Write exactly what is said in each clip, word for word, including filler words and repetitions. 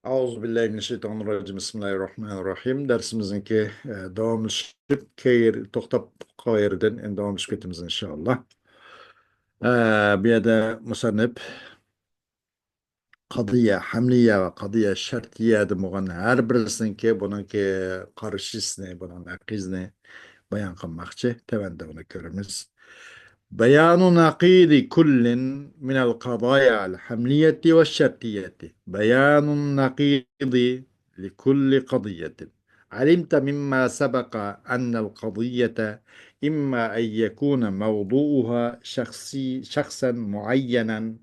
أعوذ بالله من الشيطان الرجيم. بسم الله الرحمن الرحيم. دەرسىمىزنىڭكى، ئە، داۋاملىشىپ، كەير-، توختاپ قالغان يېرىدىن ئەمدى داۋاملىشىپ كېتىمىز، ئىنشائاللا. ئە، بۇ يەردە مۇسەننىپ قەزىيە ھەملىيە ۋە قەزىيە شەرتىيەدە بولغان ھەر بىرسىنىڭكى، بۇنىڭكى قارشىسىنى، بۇنىڭ نەقىزىنى بايان قىلماقچى. تۆۋەندە بۇنى كۆرىمىز. بيان نقيض كل من القضايا الحملية والشرطية. بيان النقيض لكل قضية. علمت مما سبق أن القضية إما أن يكون موضوعها شخصي، شخصا معينا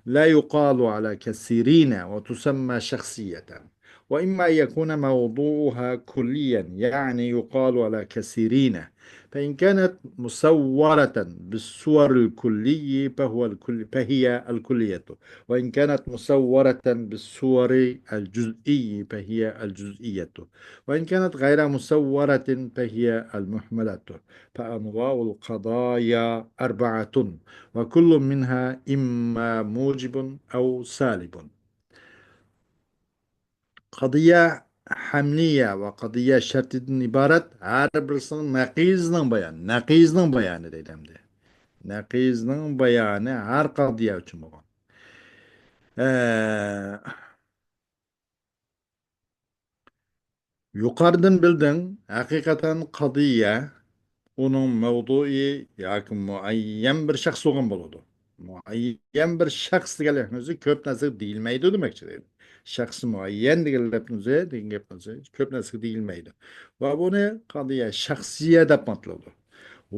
لا يقال على كثيرين وتسمى شخصية، وإما أن يكون موضوعها كليا، يعني يقال على كثيرين، فإن كانت مصورة بالصور الكلي فهو الكل، فهي الكلية، وإن كانت مصورة بالصور الجزئي فهي الجزئية، وإن كانت غير مصورة فهي المهملة. فأنواع القضايا أربعة، وكل منها إما موجب أو سالب. قەزىيە ھەملىيە ۋە قەزىيە شەرتىدىن ئىبارەت ھەر بىرسىنىڭ نەقىزىنىڭ بايانى، نەقىزىنىڭ بايانى دەيدۇ ئەمدى. نەقىزىنىڭ بايانى ھەر قەزىيە ئۈچۈن بولغان. ئە، يۇقىرىدىن بىلدىڭ، ھەقىقەتەن قەزىيە ئۇنىڭ مەۋزۇيى ياكى مۇئەييەن بىر شەخس بولغان بولىدۇ. مۇئەييەن بىر شەخس دېگەن گەپنىڭ ئۆزى كۆپ نەرسىگە دېيىلمەيدۇ دېمەكچى دەيدۇ. شەخس مۇئەييەن دېگەن گەپنىڭ ئۆزى، دېگەن گەپنىڭ ئۆزى كۆپ نەرسىگە دېيىلمەيدۇ. ۋە بۇنى قەزىيە شەخسىيە دەپ ئاتىلىدۇ.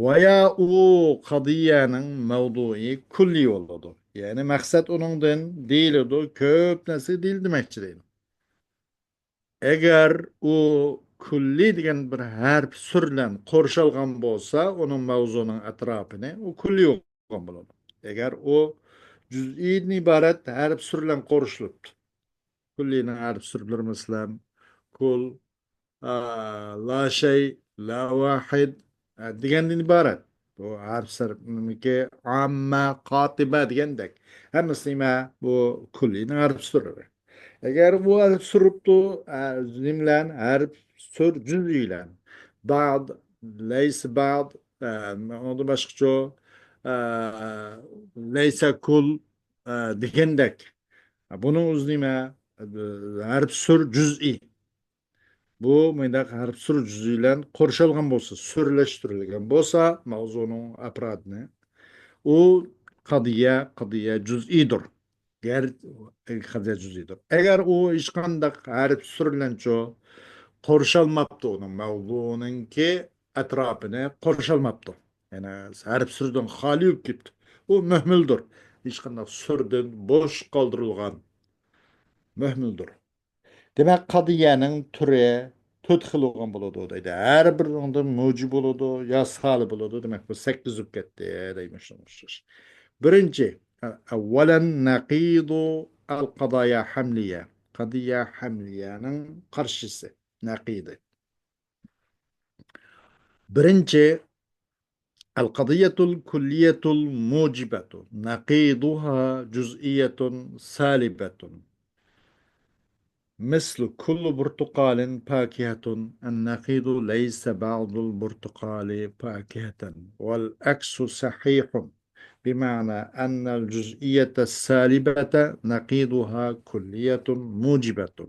ۋە يا ئۇ قەزىيەنىڭ مەۋزۇيى كۈللىي بولىدۇ. يەنى مەقسەت ئۇنىڭدىن دېيىلىدۇ، كۆپ نەرسىگە دېيىلدى دېمەكچى دەيدۇ. ئەگەر ئۇ كۈللىي دېگەن بىر ھەرپ سۈر بىلەن قورشالغان بولسا، ئۇنىڭ مەۋزۇنىڭ ئەتراپىنى ئۇ كۈللىي بولغان بولىدۇ. ئەگەر ئۇ جۈزئىيدىن ئىبارەت ھەرپ سۈر بىلەن قورشىلىپتۇ. كۈللىينىڭ ھەرپ سۈرلىرى، مەسىلەن، كۇل، ئا، لا شەي، لا ۋاھىد، ئا، دېگەندىن ئىبارەت. بۇ ھەرپ سۈرنىڭكى ئاممە، قاتىبە دېگەندەك. ھەممىسى نېمە؟ بۇ كۈللىينىڭ ھەرپ سۈرلىرى. ئەگەر بۇ ھەرپ سۈرۈپتۇ، ئە، نېمە بىلەن؟ ھەرپ سۈر جۈزئىي بىلەن. بەئز، لەيسە بەئز، ئە، ئۇنىڭدىن باشقىچە، ئە، لەيسە كۇل، ئە، دېگەندەك. بۇنىڭ ئۆزى نېمە؟ ھەرپ سۈر جۈزئىي. بۇ مۇنداق ھەرپ سۈر جۈزئىي بىلەن قورشالغان بولسا، سۈرلەشتۈرۈلگەن بولسا ماۋزۇنىڭ ئەپرادىنى، ئۇ قەزىيە، قەزىيە جۈزئىيدۇر. گەر-، قەزىيە جۈزئىيدۇر. ئەگەر ئۇ ھېچقانداق ھەرپ سۈر بىلەنچۇ قورشالماپتۇ، ئۇنىڭ مەۋزۇنىڭكى ئەتراپىنى قورشالماپتۇ. يەنى ھەرپ سۈردىن خالىي بولۇپ كېتىپتۇ. ئۇ مۆھمىلدۇر. ھېچقانداق سۈردىن بوش قالدۇرۇلغان مۆھمىلدۇر. دېمەك، قەزىيەنىڭ تۈرى تۆت خىل بولغان بولىدۇ دەيدۇ. ھەر بىرىنىڭدىن مۇجىب بولىدۇ، يا سالىب بولىدۇ. دېمەك، بۇ سەككىز بولۇپ كەتتى دەيمىز شۇنىڭغا ئوخشاش. بىرىنچى، ئەۋۋەلەن نەقىدۇ ئەل قەزايا ھەملىيە. قەزىيە ھەملىيەنىڭ قارشىسى، نەقىدى. بىرىنچى، القضية الكلية الموجبة، نقيضها جزئية سالبة. مثل كل برتقال فاكهة، النقيض ليس بعض البرتقال فاكهة، والعكس صحيح، بمعنى أن الجزئية السالبة نقيضها كلية موجبة.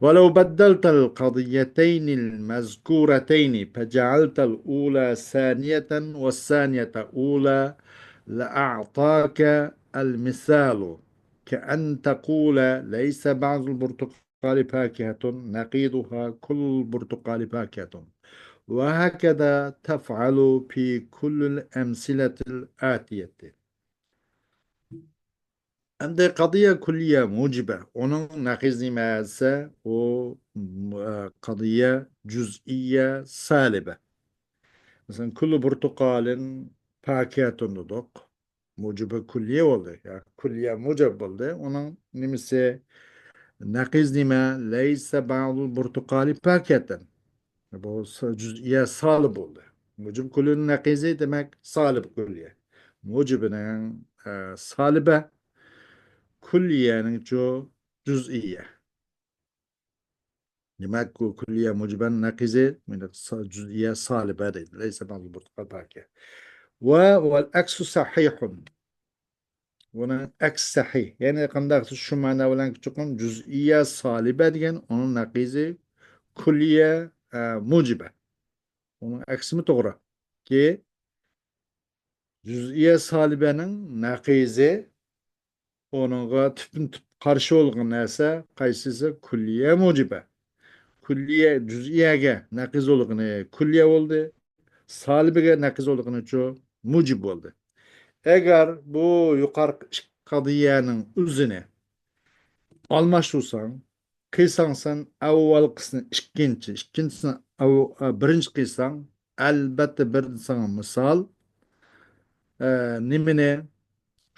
ولو بدلت القضيتين المذكورتين فجعلت الأولى ثانية والثانية أولى لأعطاك المثال، كأن تقول: ليس بعض البرتقال فاكهة، نقيضها كل البرتقال فاكهة. وهكذا تفعل في كل الأمثلة الآتية. ئەمدى قەزىيە كۈللىيە مۇجىبە. ئۇنىڭ نەقىزى نېمە دېسە، ئۇ، ئە، قەزىيە جۈزئىيە سالىبە. مەسىلەن، كۇللۇ بۇرتۇقالىن پاكىھەتۇن دېدۇق. مۇجىبە كۈللىيە بولدى. يا كۈللىيە مۇجەب بولدى. ئۇنىڭ نېمىسى؟ نەقىز نېمە؟ لەيسە بەئزۇل بۇرتۇقالى پاكىھەتەن. بۇ سا-، جۈزئىيە سالىب بولدى. مۇجىب كۈللىنىڭ نەقىزى، دېمەك، سالىب كۈللىيە. مۇجىبىنىڭ، ئە، سالىبە، كۈللىيەنىڭچۇ جۈزئىيە. دېمەك، بۇ كۈللىيە مۇجىبەنىڭ نەقىزى، مۇنداق سا-، جۈزئىيە سالىبە دەيدۇ. لەيسە بەزۇل بۇرتۇقال پاكىھە. ۋە ۋەل ئەكسۇ سەھىھۇن. بۇنىڭ ئەكسى سەھىھ. يەنى قانداق شۇ مەنا بىلەن چوقۇم جۈزئىيە سالىبە دېگەن ئۇنىڭ نەقىزى كۈللىيە، ئە، مۇجىبە. ئۇنىڭ ئەكسىمۇ توغرا. كى جۈزئىيە سالىبەنىڭ نەقىزى ئۇنىڭغا تۈپمۇ تۈپ قارشى بولغان نەرسە قايسىسى؟ كۈللىيە مۇجىبە. كۈللىيە، جۈزئىيەگە نەقىز بولغىنى كۈللىيە بولدى. سالىبىگە نەقىز بولغىنىچۇ مۇجىب بولدى. ئەگەر بۇ يۇقىرىقى ئىككى قەزىيەنىڭ ئۆزىنى ئالماشتۇرساڭ، قىلساڭ سەن ئەۋۋالقىسىنى ئىككىنچى، ئىككىنچىسىنى ئەۋ-، ئە، بىرىنچى قىلساڭ، ئەلبەتتە بەردى ساڭا مىسال. ئە، نېمىنى؟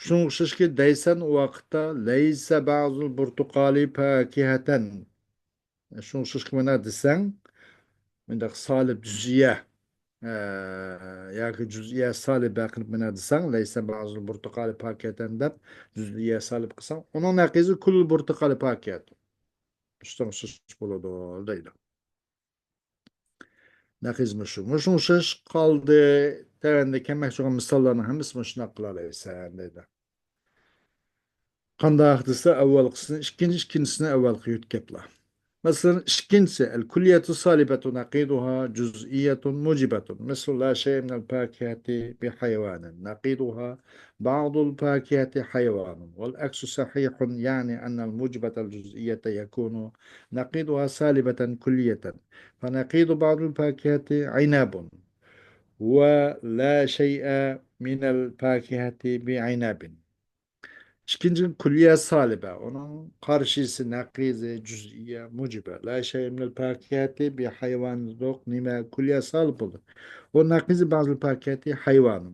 شۇنىڭغا ئوخشاشكى دەيسەن، ئۇ ۋاقىتتا لەيسە بەزۇل بۇرتۇقالى پاكىھەتەن. شۇنىڭغا ئوخشاشكى مانا دېسەڭ، مۇنداق سالىب جۈزئىيە، ئە، ياكى جۈزئىيە سالىبە قىلىپ مانا دېسەڭ، لەيسە بەزۇل بۇرتۇقالى پاكىھەتەن دەپ، جۈزئىيە سالىب قىلساڭ، ئۇنىڭ نەقىزى كۈللۇل بۇرتۇقالى پاكىھەتۇن. شۇنىڭغا ئوخشاش بولىدۇ دەيدۇ. نەقىز مۇشۇ. مۇشۇنىڭغا ئوخشاش قالدى. تۆۋەندە كەلمەكچى بولغان مىساللارنىڭ ھەممىسى مۇشۇنداق قىلالايسەن دەيدۇ. قانداق دېسە، ئەۋۋالقىسىنى ئىككىنچى، ئىككىنچىسىنى ئەۋۋالقى يۆتكەپلا. مەسىلەن، ئىككىنچىسى، الكلية السالبة نقيضها جزئية موجبة، مثل لا شيء من الفاكهة بحيوان، نقيضها بعض الفاكهة حيوان، والعكس صحيح، يعني أن الموجبة الجزئية يكون نقيضها سالبة كلية، فنقيض بعض الفاكهة عنب، ولا شيء من الفاكهة بعنب. ئىككىنچى، كۈللىيە سالىبە، ئۇنىڭ قارشىسى نەقىزى جۈزئىيە مۇجىبە. لا شيء من الفاكهة بحيوان دېدۇق، نېمە؟ كۈللىيە سالىب بولدى. ئۇ نەقىزى بعض الفاكهة حيوان،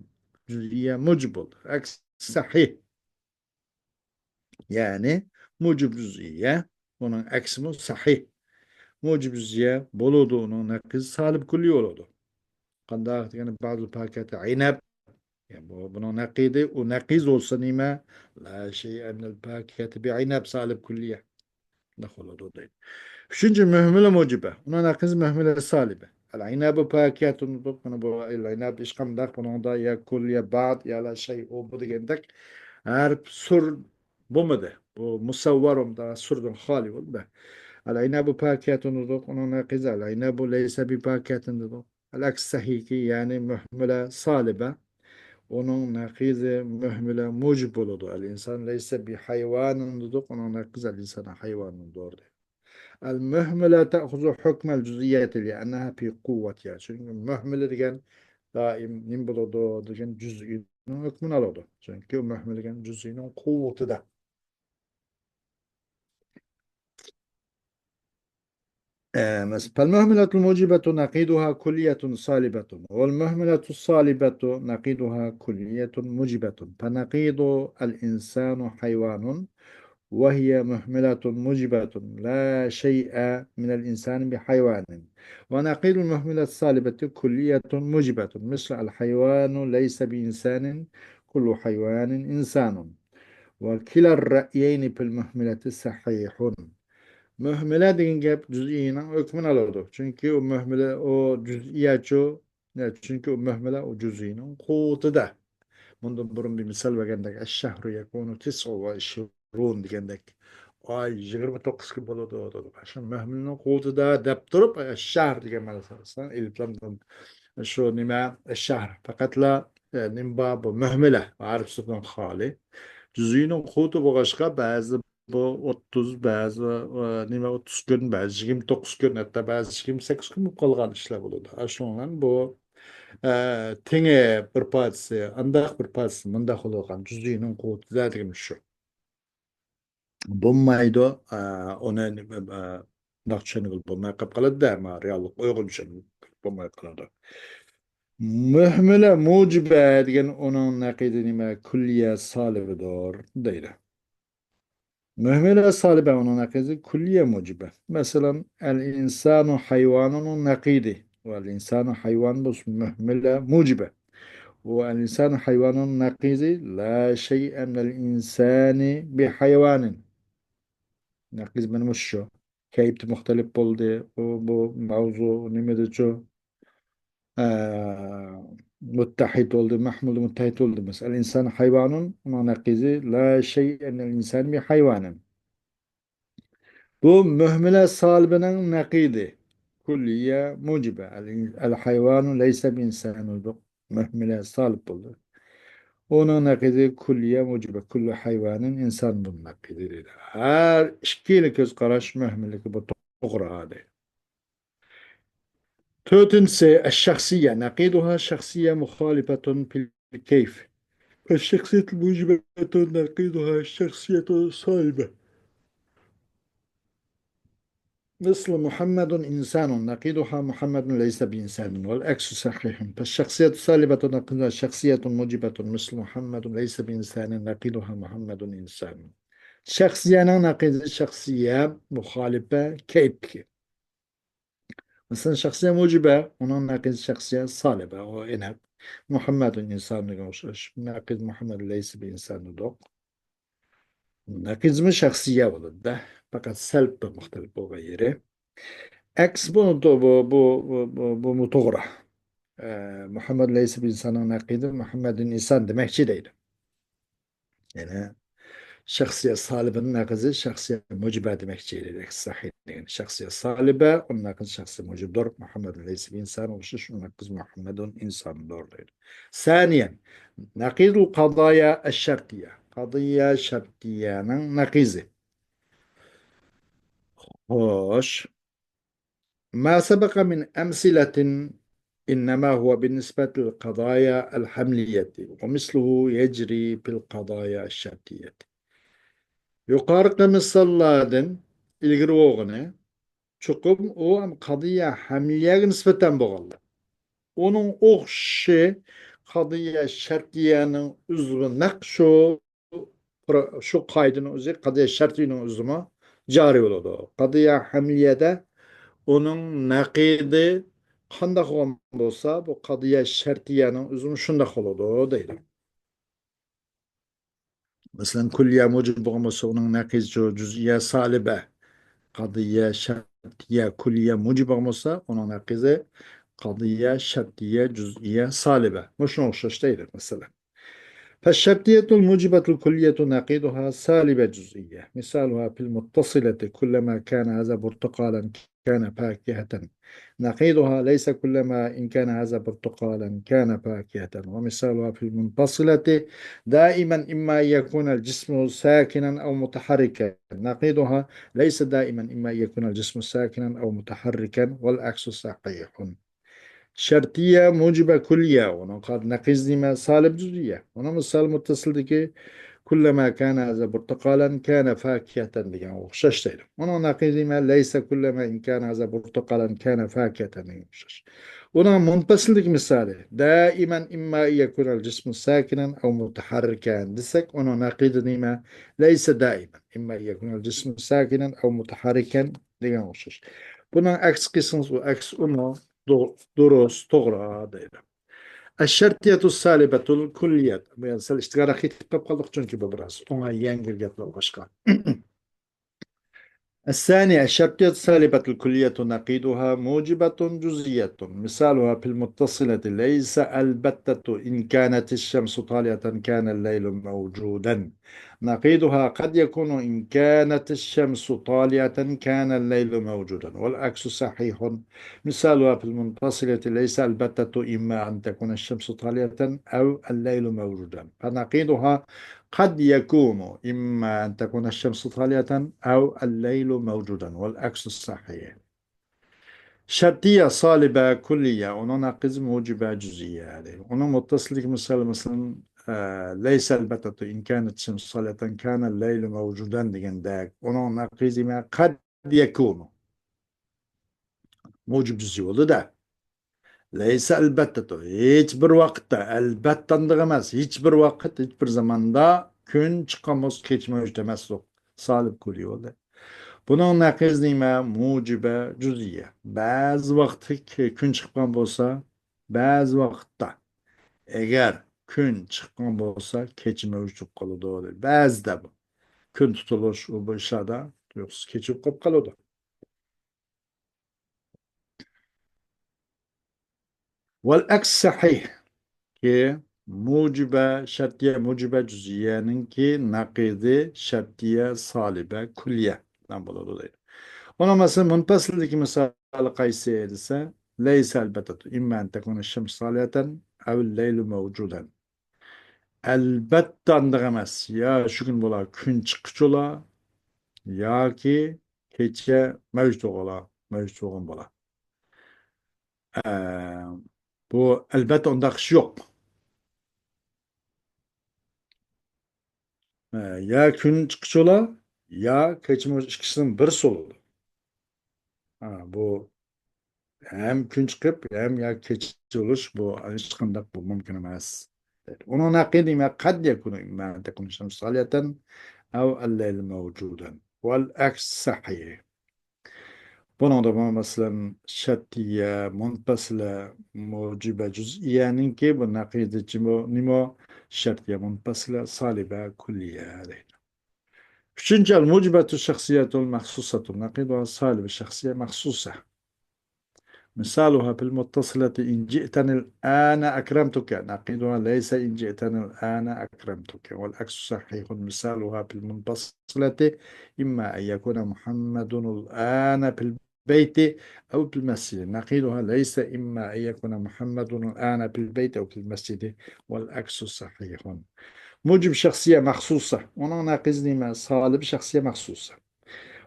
جۈزئىيە مۇجىب بولدى. ئەكسى سەھىھ. يەنى مۇجىب جۈزئىيە، ئۇنىڭ ئەكسىمۇ سەھىھ. مۇجىب جۈزئىيە بولىدۇ، ئۇنىڭ نەقىزى سالىب كۈللىي بولىدۇ. قانداق دېگەندە، بعض الفاكهة عنب. يا، بۇ، بۇنىڭ نەقىدى، ئۇ نەقىز بولسا نېمە؟ لا شيء من الفاكهة بعنب سالىب كۈللىيە. شۇنداق بولىدۇ دەيدۇ. ئۈچىنچى، مۇھمىلە مۇجىبە. ئۇنىڭ نەقىزى مۇھمىلە سالىبە. العنب فاكهة دېدۇق. مانا بۇ العنب ھېچقانداق بۇنىڭدا يا كۈل، يا بعض، يا لا شيء، ئۇ بۇ دېگەندەك ھەرپ سۈر بولمىدى. بۇ مۇسەۋۋەر، ئۇندا سۈردىن خالىي بولدى. العنب فاكهة دېدۇق. ئۇنىڭ نەقىزى العنب ليس بفاكهة دېدۇق. ئەلئەكس سەھىھكى، يەنى مۇھمىلە سالىبە. ئۇنىڭ نەقىزى مۇھمىلە مۇجىب بولىدۇ. الإنسان ليس بحيوان دېدۇق، ئۇنىڭ نەقىزى الإنسان حيوان دۇر. المهملة تأخذ حكم الجزئية لأنها في قوتها. چۈنكى مۇھمىلە دېگەن دائىم نېمە بولىدۇ دېگەن جۈزئىنىڭ ھۆكمىنى ئالىدۇ. چۈنكى ئۇ مۇھمىلە دېگەن جۈزئىنىڭ قۇۋۋىتىدە. ئە، مەس-، فالمهملة الموجبة نقيضها كلية سالبة، والمهملة السالبة نقيضها كلية موجبة، فنقيض الإنسان حيوان، وهي مهملة موجبة، لا شيء من الإنسان بحيوان، ونقيض المهملة السالبة كلية موجبة، مثل الحيوان ليس بإنسان، كل حيوان إنسان. وكلا الرأيين في المهملة صحيح. مۇھمىلە دېگەن گەپ جۈزئىينىڭ ھۆكمىنى ئالىدۇ. چۈنكى ئۇ مۇھمىلە، ئۇ جۈزئىيەچۇ. نە، چۈنكى ئۇ مۇھمىلە، ئۇ جۈزئىنىڭ قۇۋۋىتىدە. مۇندىن بۇرۇن بىر مىسال بەرگەندەك، الشهر يكون تسع وعشرون دېگەندەك، ئاي يىگىرمە توققۇز كۈن بولىدۇ، دېدۇق. شۇ مۇھمىلىنىڭ قۇۋۋىتىدە دەپ تۇرۇپ، ئەششەھر دېگەن مەنىسى ئەسلەن ئېلىپلامدىن شۇ نېمە، ئەششەھر. پەقەتلا، ئە، نېمە بار، بۇ مۇھمىلە، ھەرپ سۆزدىن خالىي. جۈزئىنىڭ قۇۋۋىتى بولغاچقا، بەزى بۇ ئوتتۇز، بەزى، ئە، نېمە، ئوتتۇز كۈن، بەزى يىگىرمە توققۇز كۈن، ھەتتا بەزى يىگىرمە سەككىز كۈن بولۇپ قالغان ئىشلار بولىدۇ. ئاشۇنىڭ بۇ، ئە، تېڭى بىر پارچىسى، ئانداق بىر پارچىسى، مۇنداق بولۇۋالغان جۈزئىنىڭ قۇۋۋىتىدە دېگىنىمىز شۇ. بولمايدۇ. ئە، ئۇنى، ئە، بۇنداق چۈشەنگىلى بولماي قېلىپ قالىدۇ-دە، ئەمما رېئاللىق ئۇيغۇن چۈشەنگىلى بولماي قالىدۇ. مۇھمىلە مۇجىبە دېگەن ئۇنىڭ نەقىدى نېمە؟ كۈللىيە سالىبىدۇر، دەيدۇ. مۇھمىلە سالىبە ئۇنىڭ نەقىدى كۈللىيە مۇجىبە. مەسىلەن، ئەل ئىنسانۇ ھايۋانۇنىڭ نەقىدى. ۋەل ئىنسانۇ ھايۋان بولسا مۇھمىلە مۇجىبە. ۋەل ئىنسانۇ ھايۋانۇنىڭ نەقىدى لا شەيئە مىنەل ئىنسانى بىھايۋانىن. نەقىد مانا مۇشۇ. كەيپى مۇختەلىپ بولدى. ئۇ، بۇ ماۋزۇ نېمىدىچۇ؟ ئە، مۇتتەھىد بولدى، مەھمۇلدە مۇتتەھىد بولدى. مەسىلەن، ئىنسان ھايۋانۇن، ئۇنىڭ نەقىزى لا شەيئەن ئىنسان بى ھايۋانىن. بۇ مۇھمىلە سالىبىنىڭ نەقىدى. كۇللىيە مۇجىبە. ئەل-، ئەل ھايۋانۇ لەيسە بى ئىنسانىن دېدۇق. مۇھمىلە سالىب بولدى. ئۇنىڭ نەقىدى كۇللىيە مۇجىبە. كۇللۇ ھايۋانىن ئىنسان بۇنىڭ نەقىدى دېدى. ھەر ئىككىلا كۆز قاراش مۇھمىللىكى بۇ توغرا دەيدۇ. تۆتىنچىسى، ئەششەخسىيە. نەقىدۇھا شەخسىيە مۇخالىپەتۇن پىل كەيف. فالشخصية الموجبة نقيضها الشخصية السالبة. مثل محمد إنسان نقيضها محمد ليس بإنسان والعكس صحيح. فالشخصية السالبة نقيضها شخصية موجبة مثل محمد ليس بإنسان نقيضها محمد إنسان. شەخسىيەنىڭ نەقىزى شەخسىيە مۇخالىپە كەيپتىكى. مەسىلەن، شەخسىيە مۇجىبە، ئۇنىڭ نەقىزى شەخسىيە سالىبە، ئۇ ئېنىق. مۇھەممەدۇن ئىنسان دېگەن ئوخشاش. نەقىز مۇھەممەد لەيسە بى ئىنسان دېدۇق. نەقىزمۇ شەخسىيە بولىدۇ-دە. پەقەت سەل بىر مۇختەلىپ بولغان يېرى. ئەكس بۇ، بۇ، بۇ، بۇ، بۇ، بۇمۇ توغرا. ئە، مۇھەممەد لەيسە بى ئىنساننىڭ نەقىزى مۇھەممەدۇن ئىنسان دېمەكچى دەيدۇ. يەنى شەخسىيە سالىبىنىڭ نەقىزى شەخسىيە مۇجىبە دېمەكچى ئىدى، سەھىھ دېگەن. شەخسىيە سالىبە، ئۇنىڭ نەقىزى شەخسىيە مۇجىبدۇر. مۇھەممەد لەيسە بى ئىنسان ئوخشاش، ئۇنىڭ نەقىزى مۇھەممەدۇن ئىنساندۇر دەيدۇ. سانىيەن، نەقىزۇل قازايا ئەششەرتىيە. قازايا شەرتىيەنىڭ نەقىزى. خوش. ما سبق من أمثلة إنما هو بالنسبة للقضايا الحملية، ومثله يجري في القضايا الشرطية. يۇقىرىقى مىساللاردىن ئىلگىرى بولغىنى چوقۇم ئۇ قازايا ھەملىيەگە نىسبەتەن بولغانلار. ئۇنىڭ ئوخشىشى قازايا شەرتىيەنىڭ ئۆزىمۇ نەق شۇ شۇ قائىدىنىڭ ئۆزى، قازايا شەرتىيەنىڭ ئۆزىمۇ جارى بولىدۇ. قازايا ھەملىيەدە ئۇنىڭ نەقىدى قانداق بولغان بولسا، بۇ قازايا شەرتىيەنىڭ ئۆزىمۇ شۇنداق بولىدۇ دەيدۇ. مەسىلەن، كۇللىيە مۇجىب بولغان بولسا، ئۇنىڭ نەقىزى جۇزئىيە سالىبە. قازايا شەرتىيە كۇللىيە مۇجىب بولغان بولسا، ئۇنىڭ نەقىزى قازايا شەرتىيە جۇزئىيە سالىبە. مۇشۇنىڭغا ئوخشاش دەيدۇ، مەسىلەن. فالشرطية الموجبة الكلية نقيضها سالبة جزئية. مثالها في المتصلة كلما كان هذا برتقالا كان فاكهة. نقيضها ليس كلما إن كان هذا برتقالا كان فاكهة. ومثالها في المنفصلة دائما إما أن يكون الجسم ساكنا أو متحركا. نقيضها ليس دائما إما أن يكون الجسم ساكنا أو متحركا والعكس صحيح. شەرتىيە مۇجىبە كۈللىيە، ئۇنىڭ قا-، نەقىزى نېمە؟ سالىب جۈزئىيە. ئۇنىڭ مىسالى مۇتتەسىلدىكى كۇللەما كان ھازا بۇرتۇقالەن كان فاكىھەتەن دېگەنگە ئوخشاش دەيدۇ. ئۇنىڭ نەقىزى نېمە؟ لەيسە كۇللەما ئىن كان ھازا بۇرتۇقالەن كان فاكىھەتەن دېگەنگە ئوخشاش. ئۇنىڭ مۇنپەسىلدىكى مىسالى، دائما ئىمما يەكۇنەل جىسمۇ ساكىنەن ئەۋ مۇتەھەررىكەن دېسەك، ئۇنىڭ نەقىزى نېمە؟ لەيسە دائما ئىمما يەكۇنەل جىسمۇ ساكىنەن ئەۋ مۇتەھەررىكەن دېگەنگە ئوخشاش. بۇنىڭ ئەكسى قىلسىڭىز، ئۇ ئەكس ئۇمۇ دو-، دۇرۇس، توغرا دەيدۇ. ئەششەرتىيەتۇ سالىبەتۇل كۈللىيەت. بۇ يەردە سەل ئىشتىغاراق يېتىپ قاپ قالدۇق، چۈنكى بۇ بىراز ئوڭاي يەڭگىل گەپلەر بولغاچقا. الثانية، الشرطية السالبة الكلية نقيضها موجبة جزئية. مثالها في المتصلة ليس البتة إن كانت الشمس طالعة كان الليل موجودا. نقيضها قد يكون إن كانت الشمس طالعة كان الليل موجودا والعكس صحيح. مثالها في المنفصلة ليس البتة إما أن تكون الشمس طالعة أو الليل موجودا. فنقيضها قد يكون إما أن تكون الشمس طالعة أو الليل موجودا والعكس صحيح. شرطية سالبة كلية، ئۇنىڭ نەقىزى موجبە جۈزئىيە. ئۇنىڭ مۇتتەسىلدىكى مىسالى، مەسىلەن، ئە، لەيسە ئەلبەتتە ئىن كانەت شەمسۇ سالىئەتەن كانەل لەيلۇ مەۋجۇدەن دېگەندەك، ئۇنىڭ نەقىزى نېمە؟ قەد يەكۇنۇ. موجب جۈزئىي بولدى-دە. لەيسە ئەلبەتتە، ھېچ بىر ۋاقىتتا، ئەلبەتتە ئانداق ئەمەس، ھېچ بىر ۋاقىت، ھېچ بىر زاماندا كۈن چىققان بولسا كېچە مەۋجۇت ئەمەس، سالىب كۈللىي بولدى. بۇنىڭ نەقىزى نېمە؟ موجبە جۈزئىيە. بەزى ۋاقىتتا ك-، كۈن چىققان بولسا، بەزى ۋاقىتتا، ئەگەر كۈن چىققان بولسا، كېچە مەۋجۇت بولۇپ قالىدۇ. بەزىدە بۇ كۈن تۇتۇلۇش، ئۇ بۇ ئىشلاردا تۇيۇقسىز كېچە بولۇپ قالىدۇ. ۋەل ئەكس سەھىھ. كى مۇجىبە شەرتىيە، مۇجىبە جۈزئىيەنىڭكى نەقىزى شەرتىيە سالىبە كۈللىيە بىلەن بولىدۇ دەيدۇ. ئۇنىڭ مەسىلەن مۇنپەسىلدىكى مىسالى قايسى دېسە، لەيسە ئەلبەتتە، ئىمما ئەن تەكۇنە شەمس سالىيەتەن ئەۋ لەيلۇ مەۋجۇدەن. ئەلبەتتە ئانداق ئەمەس. يا شۇ كۈن بولا كۈن چىققۇچىلا، ياكى كېچە مەۋجۇت بولا، مەۋجۇت بولغان بولا. ئە، بۇ ئەلبەتتە ئۇنداق ئىش يوق. ئە، يا كۈن چىققۇچىلا، يا كېچە مەۋجۇت، ئىككىسىنىڭ بىرسى بولىدۇ. ئە، بۇ ھەم كۈن چىقىپ، ھەم يا كېچە بولۇش، بۇ ھېچقانداق بۇ مۇمكىن ئەمەس. ئۇنىڭ نەقىزى نېمە؟ قەد يەكۇنۇ ئىمما ئەن تەكۇنە شەمس سالىيەتەن ئەۋ ئەللەيلۇ مەۋجۇدەن. ۋەل ئەكس سەھىھ. بۇنىڭدا مەسىلەن، شەرتىيە، مۇنپەسىلە، مۇجىبە جۈزئىيەنىڭكى بۇ نەقىزىچى بۇ نېمە؟ شەرتىيە، مۇنپەسىلە، سالىبە، كۈللىيە دەيدۇ. ئۈچىنچى، ئەل مۇجىبەتۇ شەخسىيەتۇل مەخسۇسەتۇ نەقىدۇ سالىبە شەخسىيە مەخسۇسە. مثالها في المتصلة إن جئتني الآن أكرمتك، نقيضها ليس إن جئتني الآن أكرمتك، والعكس صحيح. مثالها في المنفصلة إما أن يكون محمد الآن في البيت أو في المسجد، نقيضها ليس إما أن يكون محمد الآن في البيت أو في المسجد، والعكس صحيح. مۇجىب شەخسىيە مەخسۇسە. ئۇنىڭ نەقىزى نېمە؟ سالىب شەخسىيە مەخسۇسە.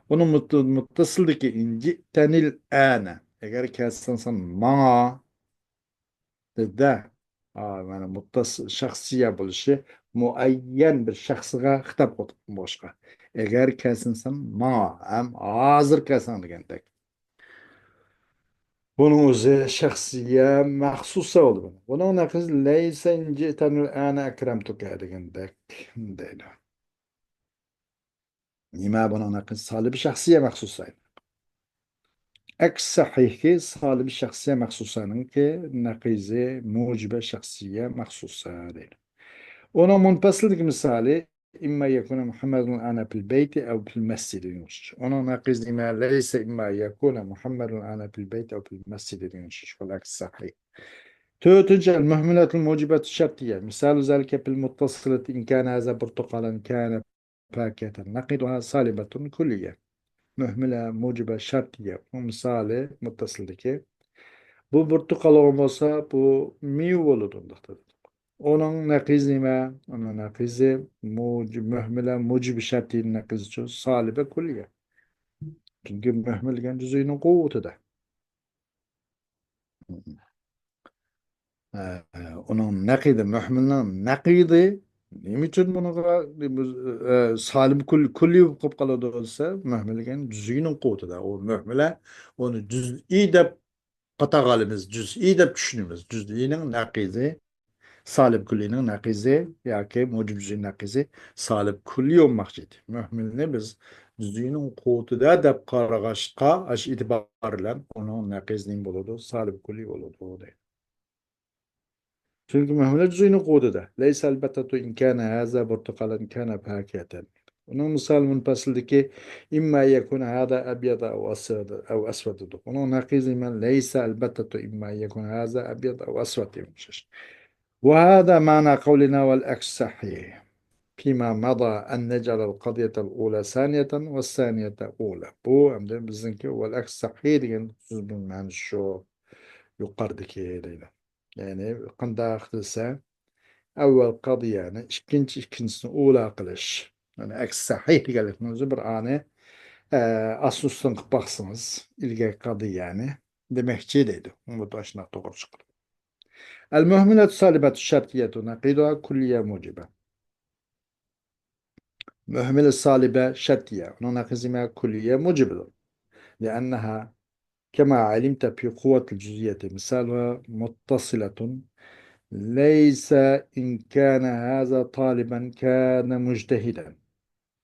ئۇنىڭ مۇت-، مۇتتەسىلدىكى إن جئتني الآن، ئەگەر كەلسەڭ سەن ماڭا، دېدى-دە. ئا، مانا مۇتتەس-، شەخسىيە بولۇشى مۇئەييەن بىر شەخسىگە خىتاب قىلىپ بولۇشقا. ئەگەر كەلسەڭ سەن ماڭا، ھەم ھازىر كەلسەڭ دېگەندەك. بۇنىڭ ئۆزى شەخسىيە مەخسۇسە بولىدۇ. بۇنىڭ نەقىزى لەيسە ئىن جىئتەنىل ئەنە ئەكرەمتۇكە دېگەندەك دەيدۇ. نېمە بۇنىڭ نەقىزى؟ سالىبى شەخسىيە مەخسۇسە. ئەكس سەھىھكى سالىبى شەخسىيە مەخسۇسەنىڭكى نەقىزى مۇجىبە شەخسىيە مەخسۇسە دەيدۇ. ئۇنىڭ مۇنپەسىلدىكى مىسالى، ئىمما يەكۇنە مۇھەممەدۇن ئەنە پىل بەيتى ئەۋ پىل مەسجىدىگە ئوخشاش. ئۇنىڭ نەقىزى نېمە؟ لەيسە ئىمما يەكۇنە مۇھەممەدۇن ئەنە پىل بەيتى ئەۋ پىل مەسجىدىگە ئوخشاش. ۋەل ئەكس سەھىھ. تۆتىنچى، ئەل مۇھمىلەتۇل مۇجىبەتۇ شەرتىيە. مىسالۇ زالىكە پىل مۇتتەسىلەتى ئىن كانە ھازا بۇرتۇقالەن كانە پاكىيەتەن نەقىدۇھا سالىبەتۇن كۈللىيە. مۇھمىلە مۇجىبە شەرتىيە. بۇ مىسالى مۇتتەسىلدىكى. بۇ بۇرتۇقال بولغان بولسا، بۇ مېۋە بولىدۇ ئۇنداقتا. ئۇنىڭ نەقىزى نېمە؟ ئۇنىڭ نەقىزى مۇج-، مۇھمىلە مۇجىبە شەرتىيە نەقىزىچۇ سالىبە كۈللىيە. چۈنكى مۇھمىل دېگەن جۈزئىنىڭ قۇۋۋىتىدە. ئە، ئۇنىڭ نەقىدى، مۆھمىلنىڭ نەقىدى نېمە ئۈچۈن بۇنىڭغا، ئە، سالىب كۈل-، كۈللى بولۇپ قالىدۇ دېسە، مۆھمىل دېگەن جۈزئىنىڭ قۇۋۋىتىدە. ئۇ مۆھمىلە، ئۇنى جۈزئىي دەپ ئاتىغانلىقىمىز، جۈزئىي دەپ چۈشىنىمىز. جۈزئىينىڭ نەقىدى، سالىب كۈللىنىڭ نەقىزى ياكى مۇجىب جۈزئىي نەقىزى سالىب كۈللى بولماقچى ئىدى. مۆھمىلنى بىز جۈزئىينىڭ قۇۋۋىتىدە دەپ قارىغاچقا، ئاشۇ ئېتىبار بىلەن ئۇنىڭ نەقىزى نېمە بولىدۇ؟ سالىب كۈللى بولىدۇ دەيدۇ. چۈنكى مۆھمىلە جۈزئىينىڭ قۇۋۋىتىدە. لەيسە ئەلبەتتە ئىن كانە ھازا بۇرتۇقالەن كانە پاكىيەتەن. ئۇنىڭ مىسالى مۇنپەسىلدىكى ئىمما يەكۇنە ھازا ئەبيەد ئەۋ ئەسۋەد، ئەۋ ئەسۋەد دېدۇق. ئۇنىڭ نەقىزى نېمە؟ لەيسە ئەلبەتتە ئىمما يەكۇنە ھازا ئەبيەد ئەۋ ئەسۋەد دېگەن ئوخشاش. ۋە ھازا مەنا قەۋلىنا ۋەل ئەكس سەھىھ. فيما مضى أن نجعل القضية الأولى ثانية والثانية أولى. بۇ ئەمدى بىزنىڭكى ۋەل ئەكس سەھىھ دېگەن سۆزنىڭ مەنىسى شۇ. يۇقىرىدىكى دەيدۇ. يەنى قانداق دېسە، ئەۋۋەل قەزىيەنى، ئىككىنچى، ئىككىنچىسىنى ئۇلا قىلىش. يەنى ئەكس سەھىھ دېگەنلىكنىڭ ئۆزى بىر ئانى، ئە، ئاستىن ئۈستۈن قىلىپ باقسىڭىز، ئىلگەركى قەزىيەنى دېمەكچى دەيدۇ. بۇ ئاشۇنداق توغرا چىقىدۇ. ئەل مۇھمىلەتۇ سالىبەتۇ شەرتىيەتۇ نەقىدۇھا كۈللىيە مۇجىبە. مۇھمىلە سالىبە شەرتىيە. ئۇنىڭ نەقىزى نېمە؟ كۈللىيە مۇجىبىدۇر. لأنها كما علمت في قوة الجزئية مثالها متصلة. ليس إن كان هذا طالبا كان مجتهدا.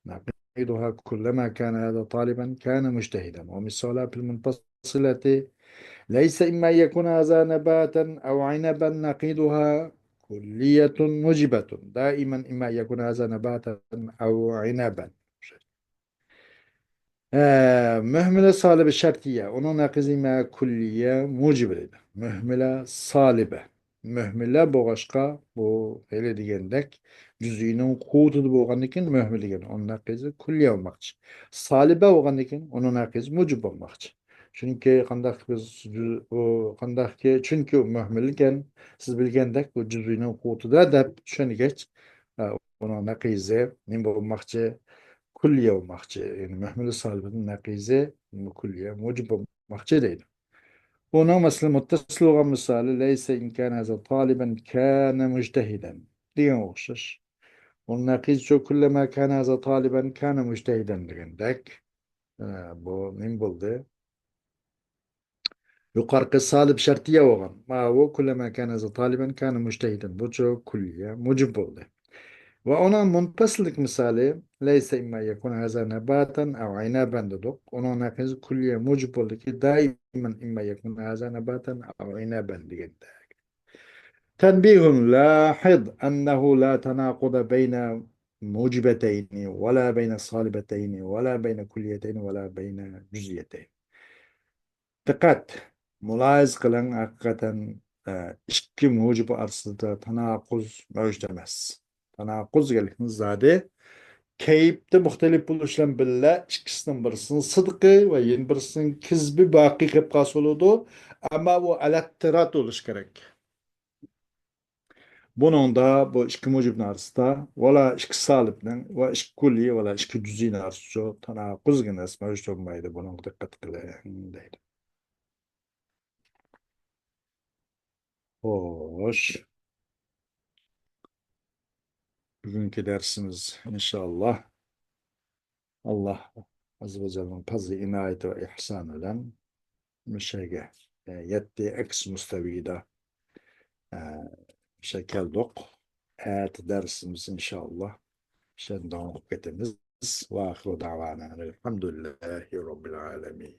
نقيضها كلما كان هذا طالبا كان مجتهدا. ومثالها في المنفصلة ليس إما أن يكون هذا نباتا أو عنبا. نقيضها كلية موجبة. دائما إما أن يكون هذا نباتا أو عنبا. ئە، مۆھمىلە سالىبە شەرتىيە، ئۇنىڭ نەقىزى مە كۇللىيە مۇجىبى دەيدۇ. مۆھمىلە سالىبە. مۆھمىلە بولغاچقا، بۇ ھېلى دېگەندەك جۈزئىنىڭ قۇۋۋىتىدە بولغاندىكىن مۆھمىلە دېگەن ئۇنىڭ نەقىزى كۇللىيە بولماقچى. سالىبە بولغاندىكىن ئۇنىڭ نەقىزى مۇجىب بولماقچى. چۈنكى قانداق بىز جۈ-، ئۇ قانداقكى، چۈنكى ئۇ مۆھمىلكەن، سىز بىلگەندەك، ئۇ جۈزئىنىڭ قۇۋۋىتىدە دەپ چۈشەنگەچ، ئە، ئۇنىڭ نەقىزى نېمە بولماقچى؟ كۈللىيە بولماقچى. يەنى مۆھمىلە سالىبىنىڭ نەقىزى كۈللىيە مۇجىب بولماقچى دەيدۇ. ئۇنىڭ، مەسىلەن، مۇتتەسىل بولغان مىسالى، لەيسە ئىن كان ھازا تالىبەن كان مۇجتەھىدەن دېگەنگە ئوخشاش. ئۇنىڭ نەقىزى شۇ، كۇللەما كان ھازا تالىبەن كان مۇجتەھىدەن دېگەندەك. ئە، بۇ نېمە بولدى؟ يۇقارقى سالىب شەرتىيە بولغان. ماۋۇ كۇللەما كان ھازا تالىبەن كان مۇجتەھىدەن. بۇچۇ كۈللىيە مۇجىب بولدى. ۋە ئۇنىڭ مۇنپەسىللىك مىسالى، لەيسە ئىمما يەكۇن ھازا نەباتەن ئەۋ ئىنەبەن دېدۇق. ئۇنىڭ نەقىزى كۈللىيە مۇجىب بولدىكى، دائىمەن ئىمما يەكۇن ھازا نەباتەن ئەۋ ئىنەبەن دېگەندەك. تەنبىھۇن، لاھىز ئەننەھۇ لا تاناقۇزا بەينە مۇجىبەتەينى ۋە لا بەينە سالىبەتەينى ۋە لا بەينە كۈللىيەتەينى ۋە لا بەينە جۈزئىيەتەينى. دىققەت! مۇلاھىزە قىلىڭ، ھەقىقەتەن، ئە، ئىككى مۇجىب ئارىسىدا تاناقۇز مەۋجۇت ئەمەس. تاناقۇز دېگەنلىكىمىز زادى كەيپتە مۇختەلىپ بولۇش بىلەن بىللە، ئىككىسىنىڭ بىرسىنىڭ سىدقى ۋە يەنە بىرسىنىڭ كىزبى باقىي قېلىپ قالسا بولىدۇ. ئەمما بۇ ئەلەتتىرات بولۇشى كېرەك. بۇنىڭدا بۇ ئىككى مۇجىبنىڭ ئارىسىدا ۋە لا ئىككى سالىبنىڭ ۋە ئىككى كۈللىي ۋە لا ئىككى جۈزئىينىڭ ئارىسىدا تاناقۇز دېگەن نەرسە مەۋجۇت بولمايدۇ. بۇنىڭغا دىققەت قىلىڭ دەيدۇ. خوش. بۈگۈنكى دەرسىمىز ئىنشائاللا ئاللا ئەززە ۋە جەللىنىڭ پەزلى، ئىنايىتى ۋە ئىھسانى بىلەن مۇشۇ يەرگە، ئە، يەتتى ئەكس مۇستەۋىدا، ئە، مۇشۇ يەرگە كەلدۇق. ئەتە دەرسىمىز ئىنشائاللا شۇنى داۋام قىلىپ كېتىمىز. ۋە ئاخىرۇ دەۋانا ئەنىل ھەمدۇلىللاھى رەببىل ئالەمىن.